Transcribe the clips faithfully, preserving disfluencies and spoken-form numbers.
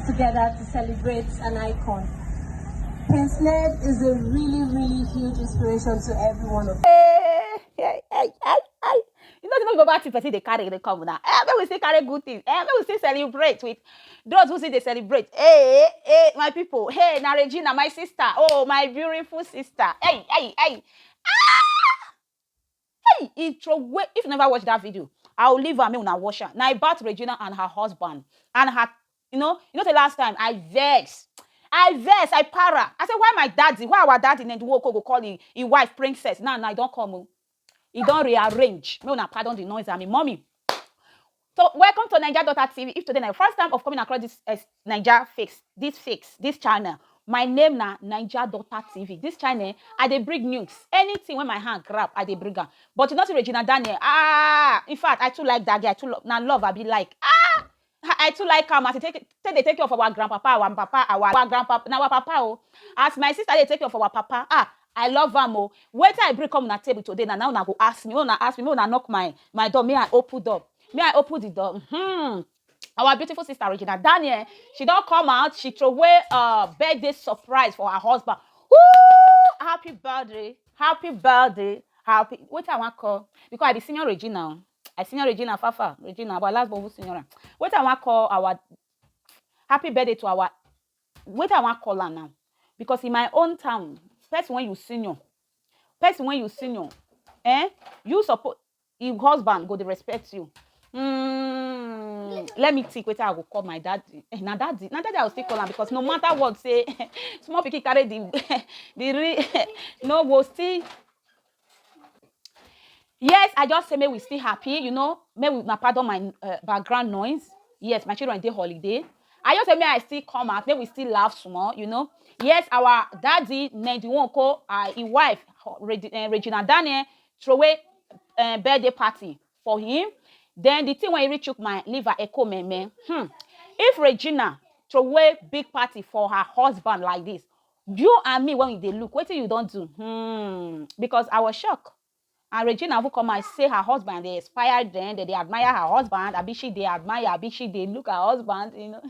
together to celebrate an icon. Prince Ned is a really, really huge inspiration to every one of us. Hey, hey, hey, hey, hey. You know, you know, bad thing person dey carry dey come now. Eh, make we still carry good things. Eh, make we still celebrate with those who still dey celebrate. Hey, hey, my people. Hey, na Regina, my sister. Oh, my beautiful sister. Hey, hey, hey. Ah! Hey, e throw away. If you never watch that video, I will leave am make una watch am. Na about Regina and her husband and her, you know, you know the last time I vex. I vex, I para. I say, why my daddy, why our daddy Ned Nwoko go call him, him wife princess? Now, now, e don come o. E don rearrange. Make una pardon the noise, I'm a mommy. So, welcome to Naija Daughter T V. If today na your first time of coming across this uh, Naija fix, this fix, this channel, my name na Naija Daughter T V. This channel, I dey bring news. Anything wey my hand grab, I dey bring am. But you know, see Regina Daniel. Ah, in fact, I too like that girl. I too lo- na love I be like. Ah, I I too like am as he take take dey take care of our grandpapa, our papa, our, our grandpapa, na our papa o. As my sister dey take care of our papa, ah, I love am o. Wetin I bring come una table today na, now una go ask me, una ask me, una knock my my door, me I open door, me I open the door. Hmm. Our beautiful sister Regina Daniel, she don come out, she throw away uh birthday surprise for her husband. Woo! Happy birthday, happy birthday, happy. Wetin I wan call? Because I be senior Regina o. I senior Regina Fafa, Regina, our last born senior. Wetin I wan call our happy birthday to our, wetin I wan call am now? Because in my own town, person wey you senior, person wey you senior, eh, you suppose, him husband go dey respect you. Mm, let me think wetin I go call my daddy. Eh, na daddy, na daddy I go still call am, because no matter what, say small pikin carry the the real no go still. Yes, I just say make we still happy, you know, make we na pardon my uh, background noise. Yes, my children dey holiday. I just say make I still come out, make we still laugh small, you know. Yes, our daddy Ned Nwoko, uh, his wife Reg- uh, Regina Daniel throw away uh, birthday party for him. Then the thing when he reach my liver echo me me. Hmm. If Regina throw away big party for her husband like this, you and me when we dey look, wetin you don do? Hmm. Because I was shocked. And Regina who come and say her husband dey inspire them, they dey admire her husband, abi she dey admire, abi she dey look her husband, you know.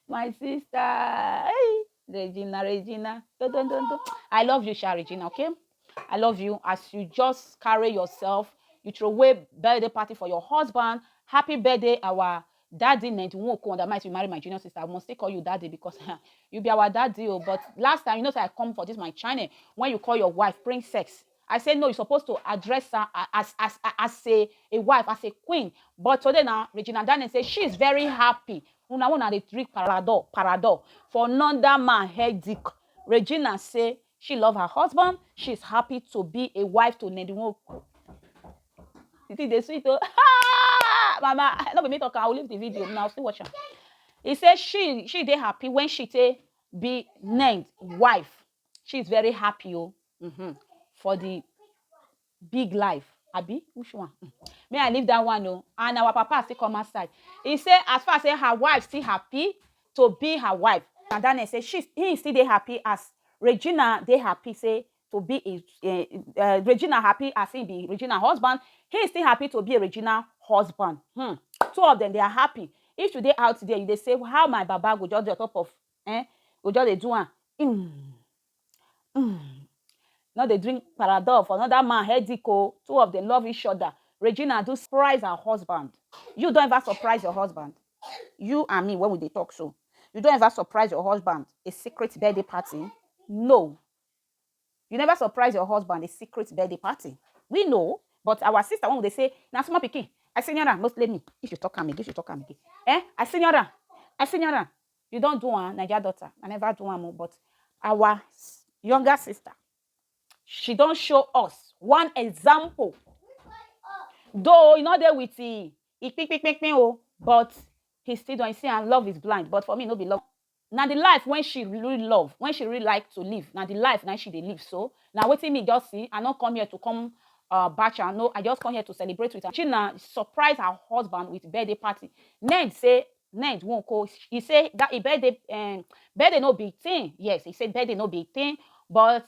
My sister, hey, Regina, Regina, do, do, do, do. I love you, Sha Regina, okay? I love you as you just carry yourself. You throw away birthday party for your husband. Happy birthday, our daddy Ned Nwoko. That might you marry my junior sister. I must still call you daddy because you be our daddy. Oh, but last time, you know, say I come for this my channel when you call your wife princess. I say no, you're supposed to address her a- as as a- as a, a wife, as a queen. But today now, Regina Daniel say she is very happy. Una una dey drink paradol, paradol for another man headache. Regina say she love her husband. She's happy to be a wife to Ned Nwoko. The thing dey sweet oh. Mama, no be me talk am, I will leave the video now, still watch am. He say she she dey happy when she take be Ned wife. She is very happy oh. Mm-hmm. For the big life, abi, which one? Mm. Me I leave that one oh. And our papa still come outside. He say as far as say her wife still happy to be her wife, and Daniel say she he still dey happy as Regina dey happy say to be a uh, uh, Regina happy as he be Regina husband. He is still happy to be a Regina husband. Hmm. Two of them, they are happy. If you dey out there, you dey say how my baba go just dey on top of eh, go just dey do am. Mm. Mm. No dey drink paradol for another man headache oh. Two of them love each other. Regina do surprise her husband. You don't ever surprise your husband. You and me when we dey talk so, you don't ever surprise your husband a secret birthday party. No, you never surprise your husband a secret birthday party. We know, but our sister when they say na small pikin, I senior am, most me. If you talk am again, if you talk am again, eh? I senior am, I senior am. You don't do am, Naija daughter. I never do am, oh, but our s- younger sister, she don't show us one example. Though you know there with the he pick pick pick pick oh, but he still don't see and love is blind. But for me, no be love. Now the life when she really love, when she really like to live, now the life now she dey live. So now waiting me just see, I not come here to come uh bash her. No, I just come here to celebrate with her. She now surprise her husband with birthday party. Ned say Ned won't call. He say that a birthday um, birthday no big thing. Yes, he said birthday no big thing, but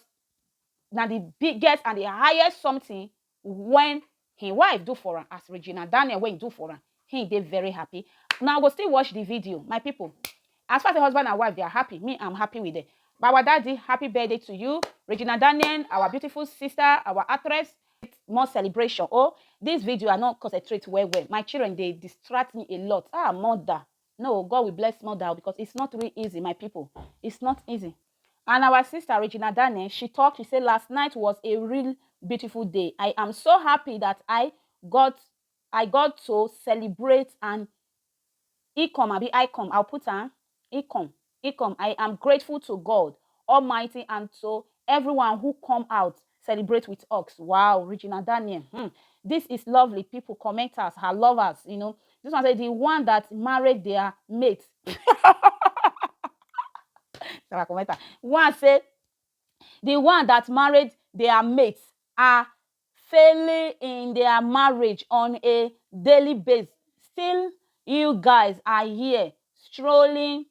now the biggest and the highest something when his wife do for her as Regina Daniel when do for her. He dey very happy. Now go still watch the video, my people. As far as the husband and wife, they are happy. Me, I'm happy with it. But our daddy, happy birthday to you. Regina Daniel, our beautiful sister, our actress. More celebration. Oh, this video I not concentrate well well. My children, they distract me a lot. Ah, mother. No, God will bless mother because it's not really easy, my people. It's not easy. And our sister Regina Daniel, she talked, she said last night was a real beautiful day. I am so happy that I got I got to celebrate and Ikom abi Icom, I'll put am Ikom. Ikom, I am grateful to God Almighty and to everyone who come out celebrate with us. Wow, Regina Daniel. Hmm. This is lovely. People, commenters, her lovers, you know. This one said the one that married their mate. Our commenter. One say the one that married their mates are failing in their marriage on a daily basis. Still, you guys are here strolling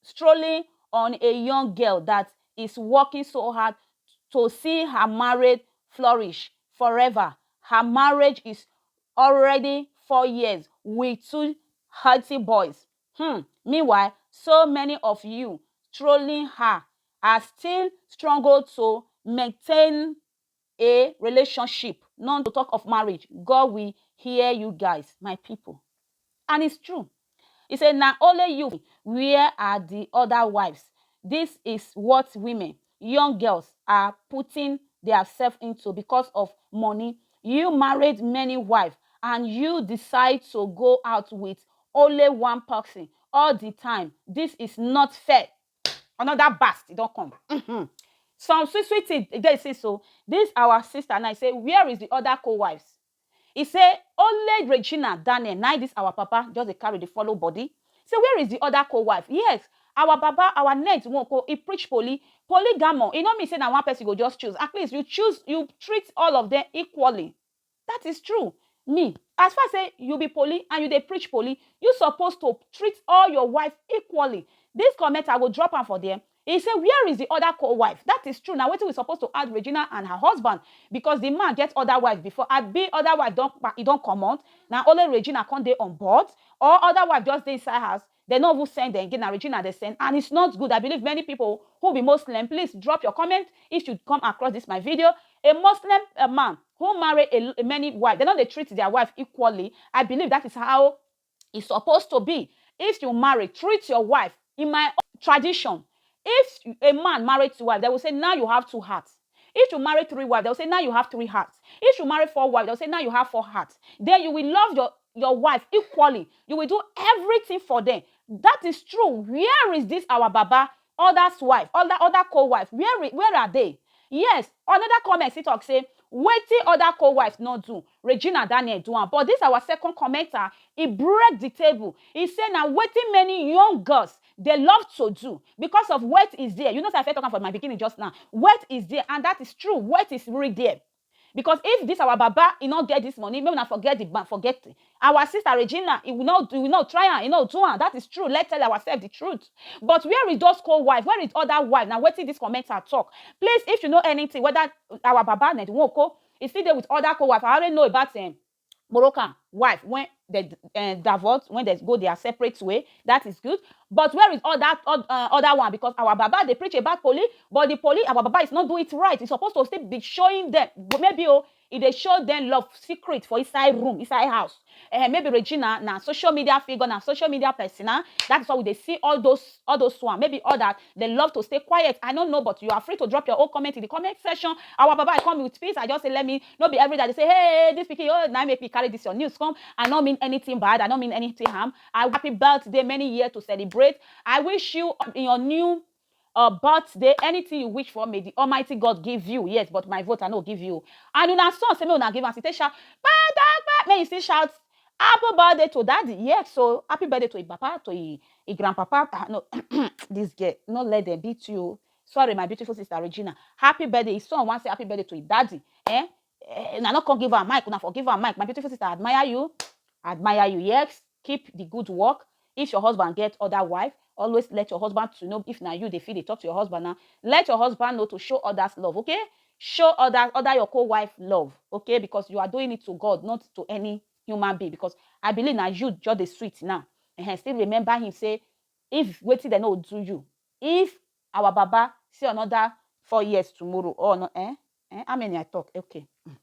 strolling on a young girl that is working so hard to see her marriage flourish forever. Her marriage is already four years with two healthy boys. Hmm. Meanwhile, so many of you trolling her are still struggle to maintain a relationship, not to talk of marriage. God will hear you guys, my people. And it's true. He said, "Now only you, where are the other wives?" This is what women, young girls, are putting themselves into because of money. You married many wives and you decide to go out with only one person all the time. This is not fair. Another bast, e don come. Mhm. Some sweet sweet thing dey say so. This our sister now say, "Where is the other co-wives?" He say, "Only Regina Daniel, na this our papa just dey carry the follow body." Say, "Where is the other co-wife?" Yes, our papa, our net won't go. He preach poly, polygamo. E no mean say na one person go just choose. At least you choose, you treat all of them equally. That is true. Me, as far say you be poly and you dey preach poly, you suppose to treat all your wife equally. This comment, I go drop am for there. He say, "Where is the other co-wife?" That is true. Now wetin we suppose to add Regina and her husband, because the man get other wife before. I be other wife don kpa, e don comot. Na only Regina come dey on board, or other wife just dey inside house. They no even send them again. Na Regina they send, and it's not good. I believe many people who be Muslim, please drop your comment if you come across this my video. A Muslim, a man who marry a, a many wife, they don't they treat their wife equally. I believe that is how it's supposed to be. If you marry, treat your wife. In my tradition, if a man married two wives, they will say, "Now you have two hearts." If you marry three wives, they will say, "Now you have three hearts." If you marry four wives, they will say, "Now you have four hearts." Then you will love your your wife equally. You will do everything for them. That is true. Where is this our baba, other's wife, other other co-wife? Where i- where are they? Yes, another comment he talk say, "Wetin other co-wife no do, Regina Daniel do am." But this our second commenter, he break the table. He say, "Now wetin many young girls they love to do because of what is there." You know, say I first talk am for my beginning just now. What is there, and that is true. What is really there? Because if this our baba, he not get this money, maybe not forget the bank, forget it. Our sister Regina, he will not, he will not try and he not do am. That is true. Let's tell ourselves the truth. But where is those co-wife? Where is other wife? Now wetin this commenter talk. Please, if you know anything, whether our baba Nedwoko is still there with other co-wife. I already know about him. Moroccan wife when they uh, divorce, when they go their separate way. That is good. But where is all that oth- uh, other one? Because our baba they preach about poly, but the poly, our baba is not do it right. He's supposed to still be showing them. But maybe oh, if they show them love secret for inside room, inside house. Uh, maybe Regina na social media figure, na social media persona. That is why we they see all those all those one. Maybe all that they love to stay quiet. I don't know, but you are free to drop your own comment in the comment section. Our baba, I come with peace. I just say let me not be every day they say, "Hey, this pikin, oh, now make me carry this your news come." I don't mean anything bad. I don't mean anything harm. I happy birthday, many years to celebrate. I wish you in your new uh, birthday, anything you wish for, may the Almighty God give you. Yes, but my vote I no give you. And una son say me una give am. She take shout, "Papa, may you still shout, 'Happy birthday to daddy.'" Yes, so happy birthday to his papa, to his, his grandpapa. Ah, no, this girl, no let them beat you. Sorry, my beautiful sister Regina. Happy birthday. His son wants say happy birthday to his daddy. Eh? Eh, una not come give her mic, una forgive her mic. My beautiful sister, I admire you. I admire you. Yes, keep the good work. If your husband get other wife, always let your husband to know. If now you they feel they talk to your husband now, let your husband know to show others love, okay? Show other other your co-wife love, okay? Because you are doing it to God, not to any human being. Because I believe now you just the sweet now. Ehen, still remember him say, if wetin dem no do you, if our baba see another four years tomorrow, or no, eh? Eh? How many I talk? Okay. Mm.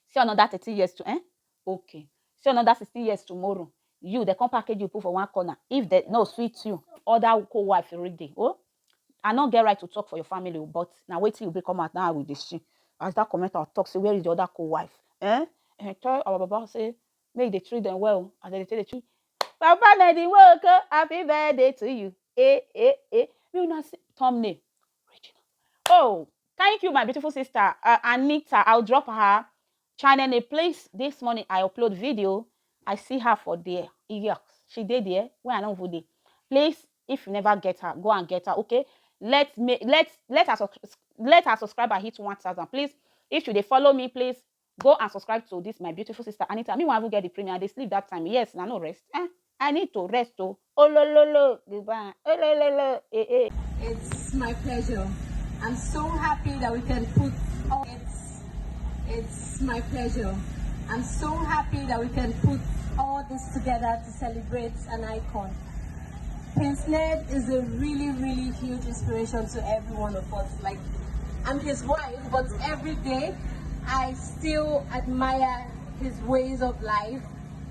See another thirteen years to, eh? Okay. See another sixteen years tomorrow. You, they come package you, put for one corner. If they no sweet you, other co-wife already. Oh, I no get right to talk for your family, oh, but now wait till you come out now with this shit. As that comment I talk, say, where is the other co-wife? Eh? And tell our baba say, make they treat them well. As they treat the treat. Papa na the work, oh, happy birthday to you. Eh, eh, eh. We una see thumbnail. Original. Oh, thank you, my beautiful sister, uh, Anita. I'll drop her channel name. Please, this morning I upload video. I see her for there. Yes, she did there. Where I don't dey. Please, if you never get her, go and get her. Okay. Let me let let her subs- let her subscriber hit one thousand. Please, if you they follow me, please go and subscribe to this my beautiful sister Anita. Me want to get the premium. They sleep that time. Yes, I no rest. Eh? I need to rest. Oh, oh lo lo lo, goodbye. Oh lo lo lo, eh eh. It's my pleasure. I'm so happy that we can put all it's it's my pleasure. I'm so happy that we can put all this together to celebrate an icon. Prince Ned is a really, really huge inspiration to every one of us. Like, I'm his wife, but every day I still admire his ways of life,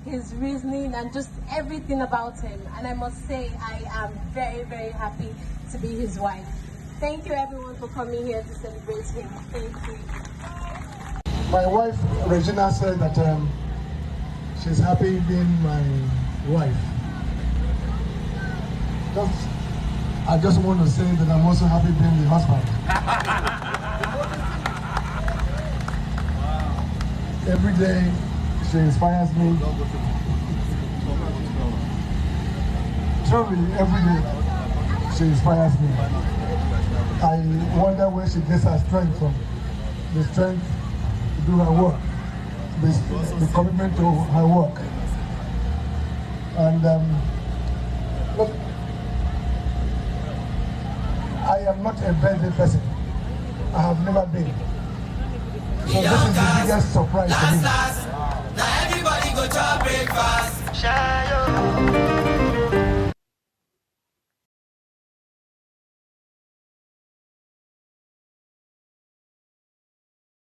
his reasoning, and just everything about him. And I must say, I am very, very happy to be his wife. Thank you, everyone, for coming here to celebrate him. Thank you. My wife, Regina, said that um, she's happy being my wife. Just, I just want to say that I'm also happy being the husband. Every day, she inspires me. Truly, every day, she inspires me. I wonder where she gets her strength from. The strength to do her work, the, the commitment to her work. And um, look, I am not a birthday person. I have never been. So this is the biggest surprise to me. Now everybody go to breakfast.